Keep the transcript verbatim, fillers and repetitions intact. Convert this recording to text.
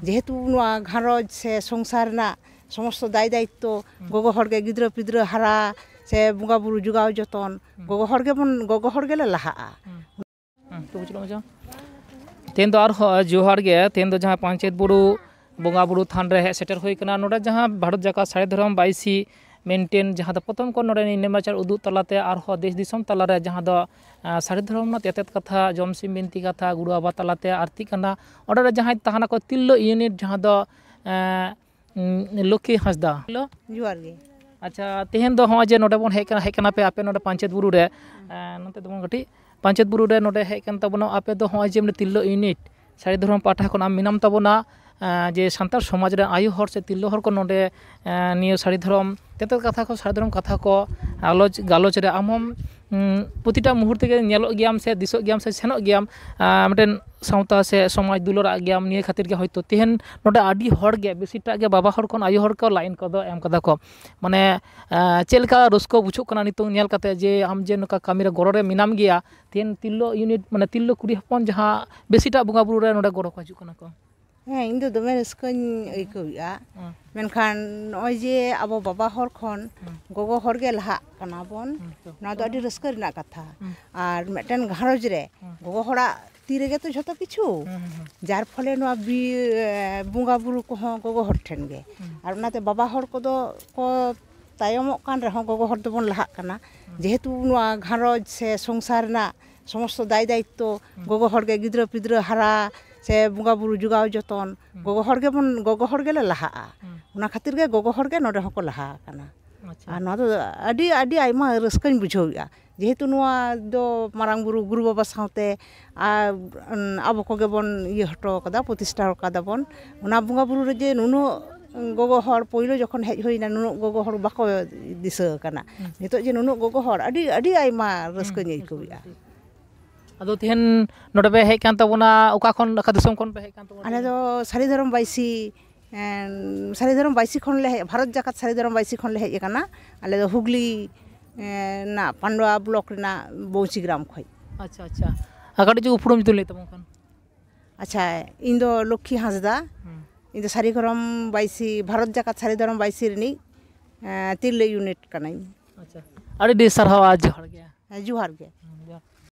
ᱡᱮᱦᱮᱛᱩ ᱱᱚᱣᱟ ᱜᱷᱟᱨᱚᱸᱡᱽ ᱥᱮ ᱥᱚᱝᱥᱟᱨ ᱨᱮᱱᱟᱜ ᱥᱚᱢᱚᱥᱛᱚ ᱫᱟᱭ ᱫᱟᱭᱤᱛᱛᱚ ᱜᱚᱜᱚ ᱦᱚᱲ ᱜᱮ, ᱜᱤᱫᱽᱨᱟᱹ ᱯᱤᱫᱽᱨᱟᱹ ᱦᱟᱨᱟ ᱥᱮ ᱵᱚᱸᱜᱟ ᱵᱩᱨᱩ ᱡᱚᱜᱟᱣ ᱡᱚᱛᱚᱱ, ᱜᱚᱜᱚ ᱦᱚᱲ ᱜᱮᱵᱚᱱ, ᱜᱚᱜᱚ ᱦᱚᱲ ᱜᱮᱞᱮ ᱞᱟᱦᱟᱜᱼᱟ᱾ ᱦᱮᱸ, ᱛᱚ ᱵᱩᱡᱷᱟᱹᱣ ᱢᱮ᱾ ᱛᱮᱦᱮᱧ ᱫᱚ ᱟᱨᱦᱚᱸ ᱡᱚᱦᱟᱨ ᱜᱮ, ᱛᱮᱦᱮᱧ ᱫᱚ ᱡᱟᱦᱟᱸ ᱯᱟᱧᱪᱮᱛ ᱵᱩᱨᱩ ᱵᱚᱸᱜᱟ ᱵᱩᱨᱩ ᱛᱷᱟᱱ ᱨᱮ ᱦᱮᱡ ᱥᱮᱴᱮᱨ ᱦᱩᱭ ᱠᱟᱱᱟ, ᱱᱚᱰᱮ ᱡᱟᱦᱟᱸ ᱵᱷᱟᱨᱚᱛ ᱡᱟᱠᱟᱛ ᱥᱟᱹᱨᱤ ᱫᱷᱚᱨᱚᱢ ᱵᱟᱭᱥᱤ ᱢᱮᱱᱴᱮᱱ, ᱡᱟᱦᱟᱸ ᱫᱚ ᱯᱨᱚᱛᱷᱚᱢ ᱠᱷᱚᱱ ᱱᱚᱰᱮ ᱱᱮᱢᱟᱪᱟᱨ ᱩᱫᱩᱜ ᱛᱟᱞᱟᱛᱮ ᱟᱨᱦᱚᱸ ᱫᱮᱥ ᱫᱤᱥᱚᱢ ᱛᱟᱞᱟᱨᱮ ᱡᱟᱦᱟᱸ ᱫᱚ ᱟᱸ, ᱥᱟᱹᱨᱤ ᱫᱷᱚᱨᱚᱢ ᱨᱮᱱᱟᱜ ᱛᱮᱛᱮᱫ ᱠᱟᱛᱷᱟ, ᱡᱚᱢ ᱥᱤᱢ ᱵᱤᱱᱛᱤ ᱠᱟᱛᱷᱟ, ᱜᱩᱨᱩ ᱵᱟᱵᱟ ᱛᱟᱞᱟᱛᱮ ᱟᱨᱛᱤᱜ ᱠᱟᱱᱟ᱾ ᱚᱸᱰᱮ ᱨᱮ ᱡᱟᱦᱟᱸᱭ ᱛᱟᱦᱮᱱᱟᱠᱚ ᱛᱤᱨᱞᱟᱹ ᱤᱭᱩᱱᱤᱴ, ᱡᱟᱦᱟᱸ ᱫᱚ ᱮᱸ, ᱩᱸ, ᱞᱚᱠᱠᱷᱤ ᱦᱟᱸᱥᱫᱟ᱾ ᱦᱮᱞᱳ᱾ ᱡᱚᱦᱟᱨ ᱜᱮ᱾ ᱟᱪᱪᱷᱟ, ᱛᱮᱦᱮᱧ ᱫᱚ ᱦᱚᱸᱜᱼᱚᱭ ᱡᱮ ᱱᱚᱰᱮ ᱵᱚᱱ ᱦᱮᱡ ᱠᱟᱱᱟ, ᱦᱮᱡ ᱠᱟᱱᱟ ᱯᱮ ᱟᱯᱮ ᱱᱚᱰᱮ ᱯᱟᱧᱪᱮᱛ ᱵᱩᱨᱩ ᱨᱮ, ᱮᱸ, ᱱᱚᱛᱮ ᱫᱚᱵᱚᱱ ᱠᱟᱹᱴᱤᱡ, ᱯᱟᱧᱪᱮᱛ ᱵᱩᱨᱩ ᱨᱮ ᱱᱚᱰᱮ ᱦᱮᱡ ᱠᱟᱱ ᱛᱟᱵᱚᱱᱟ, ᱟᱯᱮ ᱫᱚ ᱦᱚᱸᱜᱼᱚᱭ ᱡᱮ ᱛᱤᱨᱞᱟᱹ ᱤᱭᱩᱱᱤᱴ ᱥᱟᱹᱨᱤ ᱫᱷᱚᱨᱚᱢ ᱯᱟᱦᱴᱟ ᱠᱷᱚᱱ ᱟᱢ ᱢᱮᱱᱟᱢ ᱛᱟᱵᱚᱱᱟ, ᱮᱸ, ᱡᱮ ᱥᱟᱱᱛᱟᱲ ᱥᱚᱢᱟᱡᱽ ᱨᱮ ᱟᱭᱳ ᱦᱚᱲ ᱥᱮ ᱛᱤᱨᱞᱟᱹ ᱦᱚᱲ ᱠᱚ ᱱᱚᱰᱮ, ᱮᱸ, ᱱᱤᱭᱟᱹ ᱥᱟᱹᱨᱤ ᱫᱷᱚᱨᱚᱢ ᱛᱮᱛᱮᱫ ᱠᱟᱛᱷᱟ ᱠᱚ, ᱥᱟᱹᱨᱤ ᱫᱷᱚᱨᱚᱢ ᱠᱟᱛᱷᱟ ᱠᱚ ᱟᱞᱚᱪ ᱜᱟᱞᱚᱪ ᱨᱮ ᱟᱢ ᱦᱚᱸᱢ, ᱩᱸ, ᱯᱨᱚᱛᱤᱴᱟ ᱢᱩᱦᱩᱨᱛᱮ ᱜᱮ ᱧᱮᱞᱚᱜ ᱜᱮᱭᱟᱢ ᱥᱮ ᱫᱤᱥᱚᱜ ᱜᱮᱭᱟᱢ ᱥᱮ ᱥᱮᱱᱚᱜ ᱜᱮᱭᱟᱢ, ᱟᱸ, ᱢᱤᱫᱴᱮᱱ ᱥᱟᱶᱛᱟ ᱥᱮ ᱥᱚᱢᱟᱡᱽ ᱫᱩᱞᱟᱹᱲᱟᱜ ᱜᱮᱭᱟᱢ᱾ ᱱᱤᱭᱟᱹ ᱠᱷᱟᱹᱛᱤᱨ ᱜᱮ ᱦᱚᱭᱛᱳ ᱛᱮᱦᱮᱧ ᱱᱚᱰᱮ ᱟᱹᱰᱤ ᱦᱚᱲ ᱜᱮ, ᱵᱮᱥᱤᱴᱟᱜ ᱜᱮ ᱵᱟᱵᱟ ᱦᱚᱲ ᱠᱷᱚᱱ ᱟᱭᱳ ᱦᱚᱲ ᱠᱚ ᱞᱟᱭᱤᱱ ᱠᱚᱫᱚ ᱮᱢ ᱠᱟᱫᱟ ᱠᱚ᱾ ᱢᱟᱱᱮ, ᱟᱸ, ᱪᱮᱫ ᱞᱮᱠᱟ ᱨᱟᱹᱥᱠᱟᱹ ᱵᱩᱡᱷᱟᱹᱜ ᱠᱟᱱᱟ ᱱᱤᱛᱚᱝ ᱧᱮᱞ ᱠᱟᱛᱮ ᱡᱮ ᱟᱢ ᱡᱮ ᱱᱚᱝᱠᱟ ᱠᱟᱹᱢᱤ ᱨᱮ ᱜᱚᱲᱚ ᱨᱮ ᱢᱮᱱᱟᱢ ᱜᱮᱭᱟ, ᱛᱮᱦᱮᱧ ᱛᱤᱨᱞᱟᱹ ᱤᱭᱩᱱᱤᱴ, ᱢᱟᱱᱮ ᱛᱤᱨᱞᱟᱹ ᱠᱩᱲᱤ ᱦᱚᱯᱚᱱ ᱡᱟᱦᱟᱸ ᱵᱮᱥᱤᱴᱟᱜ ᱵᱚᱸᱜᱟ ᱵᱩᱨᱩ ᱨᱮ ᱱᱚᱰᱮ ᱜᱚᱲᱚ ᱠᱚ ᱦᱤᱡᱩᱜ ᱠᱟᱱᱟ ᱠᱚ᱾ ᱦᱮᱸ, ᱤᱧ ᱫᱚ ᱫᱚᱢᱮ ᱨᱟᱹᱥᱠᱟᱹᱧ ᱟᱹᱭᱠᱟᱹᱣᱮᱫᱼᱟ᱾ ᱦᱮᱸ᱾ ᱢᱮᱱᱠᱷᱟᱱ ᱱᱚᱜᱼᱚᱭ ᱡᱮ ᱟᱵᱚ ᱵᱟᱵᱟ ᱦᱚᱲ ᱠᱷᱚᱱ ᱦᱮᱸ᱾ ᱜᱚᱜᱚ ᱦᱚᱲ ᱜᱮ ᱞᱟᱦᱟᱜ ᱠᱟᱱᱟ ᱵᱚᱱ, ᱦᱮᱸ, ᱛᱚ᱾ ᱱᱚᱣᱟ ᱫᱚ ᱟᱹᱰᱤ ᱨᱟᱹᱥᱠᱟᱹ ᱨᱮᱱᱟᱜ ᱠᱟᱛᱷᱟ᱾ ᱦᱮᱸ᱾ ᱟᱨ ᱢᱤᱫᱴᱮᱱ ᱜᱷᱟᱨᱚᱸᱡᱽ ᱨᱮ ᱦᱮᱸ᱾ ᱜᱚᱜᱚ ᱦᱚᱲᱟᱜ ᱛᱤ ᱨᱮᱜᱮ ᱛᱚ ᱡᱷᱚᱛᱚ ᱠᱤᱪᱷᱩ᱾ ᱦᱮᱸ, ᱦᱮᱸ, ᱦᱮᱸ᱾ ᱡᱟᱨ ᱯᱷᱚᱞᱮ ᱱᱚᱣᱟ ᱵᱤ-, ᱮ, ᱵᱚᱸᱜᱟ ᱵᱩᱨᱩ ᱠᱚᱦᱚᱸ ᱜᱚᱜᱚ ᱦᱚᱲ ᱴᱷᱮᱱ ᱜᱮ᱾ ᱦᱮᱸ᱾ ᱟᱨ ᱚᱱᱟᱛᱮ ᱵᱟᱵᱟ ᱦᱚᱲ ᱠᱚᱫᱚ ᱠᱚ ᱛᱟᱭᱚᱢᱚᱜ ᱠᱟᱱ ᱨᱮᱦᱚᱸ ᱜᱚᱜᱚ ᱦᱚᱲ ᱫᱚᱵᱚᱱ ᱞᱟᱦᱟᱜ ᱠᱟᱱᱟ᱾ ᱦᱮᱸ᱾ ᱡᱮᱦᱮᱛᱩ ᱱᱚᱣᱟ ᱜᱷᱟᱨᱚᱸᱡᱽ ᱥᱮ ᱥᱚᱝᱥᱟᱨ ᱨᱮᱱᱟᱜ ᱥᱚᱢᱚᱥᱛᱚ ᱫᱟᱭ ᱫᱟᱭᱤᱛᱛᱚ ᱦᱩᱸ᱾ ᱜᱚᱜᱚ ᱦᱚᱲ ᱜᱮ, ᱜᱤᱫᱽᱨᱟᱹ ᱯᱤᱫᱽᱨᱟᱹ ᱦᱟᱨᱟ ᱥᱮ ᱵᱚᱸᱜᱟ ᱵᱩᱨᱩ ᱡᱚᱜᱟᱣ ᱡᱚᱛᱚᱱ ᱦᱩᱸ᱾ ᱜᱚᱜᱚ ᱦᱚᱲ ᱜᱮᱵᱚᱱ, ᱜᱚᱜᱚ ᱦᱚᱲ ᱜᱮᱞᱮ ᱞᱟᱦᱟᱜᱼᱟ᱾ ᱦᱩᱸ᱾ ᱚᱱᱟ ᱠᱷᱟᱹᱛᱤᱨ ᱜᱮ ᱜᱚᱜᱚ ᱦᱚᱲ ᱜᱮ ᱱᱚᱰᱮ ᱦᱚᱸᱠᱚ ᱞᱟᱦᱟ ᱟᱠᱟᱱᱟ᱾ ᱟᱪᱪᱷᱟ᱾ ᱟᱨ ᱱᱚᱣᱟ ᱫᱚ ᱟᱹᱰᱤ, ᱟᱹᱰᱤ ᱟᱭᱢᱟ ᱨᱟᱹᱥᱠᱟᱹᱧ ᱵᱩᱡᱷᱟᱹᱣᱮᱫᱼᱟ, ᱡᱮᱦᱮᱛᱩ ᱱᱚᱣᱟ ᱫᱚ ᱢᱟᱨᱟᱝ ᱵᱩᱨᱩ, ᱜᱩᱨᱩ ᱵᱟᱵᱟ ᱥᱟᱶᱛᱮ ᱟᱨ, ᱩᱸ, ᱟᱵᱚ ᱠᱚᱜᱮ ᱵᱚᱱ ᱤᱭᱟᱹ ᱦᱚᱴᱚ ᱠᱟᱫᱟ, ᱯᱨᱚᱛᱤᱥᱴᱷᱟ ᱠᱟᱫᱟ ᱵᱚᱱ᱾ ᱚᱱᱟ ᱵᱚᱸᱜᱟ ᱵᱩᱨᱩ ᱨᱮ ᱡᱮ ᱱᱩᱱᱟᱹᱜ ᱜᱚᱜᱚ ᱦᱚᱲ ᱯᱳᱭᱞᱳ ᱡᱚᱠᱷᱚᱱ ᱦᱮᱡ ᱦᱩᱭᱱᱟ, ᱱᱩᱱᱟᱹᱜ ᱜᱚᱜᱚ ᱦᱚᱲ ᱵᱟᱠᱚ ᱫᱤᱥᱟᱹ ᱟᱠᱟᱱᱟ᱾ ᱦᱩᱸ᱾ ᱱᱤᱛᱚᱜ ᱡᱮ ᱱᱩᱱᱟᱹᱜ ᱜᱚᱜᱚ ᱦᱚᱲ, ᱟᱹᱰᱤ, ᱟᱹᱰᱤ ᱟᱭᱢᱟ ᱨᱟᱹᱥᱠᱟᱹᱧ ᱦᱩᱸ, ᱟᱹᱭᱠᱟᱹᱣᱮᱫᱼᱟ᱾ ᱟᱫᱚ ᱛᱮᱦᱮᱧ ᱱᱚᱰᱮ ᱯᱮ ᱦᱮᱡ ᱠᱟᱱ ᱛᱟᱵᱚᱱᱟ, ᱚᱠᱟ ᱠᱷᱚᱱ, ᱚᱠᱟ ᱫᱤᱥᱚᱢ ᱠᱷᱚᱱ ᱯᱮ ᱦᱮᱡ ᱠᱟᱱ ᱛᱟᱵᱚᱱᱟ? ᱟᱞᱮ ᱫᱚ ᱥᱟᱹᱨᱤ ᱫᱷᱚᱨᱚᱢ ᱵᱟᱭᱥᱤ, ᱮᱸ, ᱥᱟᱹᱨᱤ ᱫᱷᱚᱨᱚᱢ ᱵᱟᱭᱥᱤ ᱠᱷᱚᱱ ᱞᱮ ᱦᱮᱡ, ᱵᱷᱟᱨᱚᱛ ᱡᱟᱠᱟᱛ ᱥᱟᱹᱨᱤ ᱫᱷᱚᱨᱚᱢ ᱵᱟᱭᱥᱤ ᱠᱷᱚᱱ ᱞᱮ ᱦᱮᱡ ᱟᱠᱟᱱᱟ᱾ ᱟᱞᱮ ᱫᱚ ᱦᱩᱜᱽᱞᱤ, ᱮᱸ, ᱨᱮᱱᱟᱜ ᱯᱟᱱᱰᱩᱣᱟ ᱵᱞᱚᱠ ᱨᱮᱱᱟᱜ ᱵᱚᱝᱪᱤ ᱜᱨᱟᱢ ᱠᱷᱚᱱ᱾ ᱟᱪᱪᱷᱟ, ᱟᱪᱪᱷᱟ᱾ ᱟᱨ ᱠᱟᱹᱴᱤᱡ ᱪᱩᱞᱩᱝ ᱩᱯᱨᱩᱢ ᱧᱩᱛᱩᱢ ᱞᱟᱹᱭ ᱛᱟᱵᱚᱱ ᱠᱷᱟᱱ? ᱟᱪᱪᱷᱟ, ᱤᱧ ᱫᱚ ᱞᱚᱠᱠᱷᱤ ᱦᱟᱸᱥᱫᱟ᱾ ᱦᱩᱸ᱾ ᱤᱧ ᱫᱚ ᱥᱟᱹᱨᱤ ᱫᱷᱚᱨᱚᱢ ᱵᱟᱭᱥᱤ, ᱵᱷᱟᱨᱚᱛ ᱡᱟᱠᱟᱛ ᱥᱟᱹᱨᱤ ᱫᱷᱚᱨᱚᱢ ᱵᱟᱭᱥᱤ ᱨᱤᱱᱤᱡ, ᱮᱸ, ᱛᱤᱨᱞᱟᱹ ᱤᱭᱩᱱᱤᱴ ᱠᱟᱹᱱᱟᱹᱧ᱾ ᱟᱪᱪᱷᱟ, ᱟᱹᱰᱤ ᱟᱹᱰᱤ ᱥᱟᱨᱦᱟᱣ ᱟᱨ ᱡᱚᱦᱟᱨ ᱜᱮ᱾ ᱦᱮᱸ, ᱡᱚᱦᱟᱨ ᱜᱮ᱾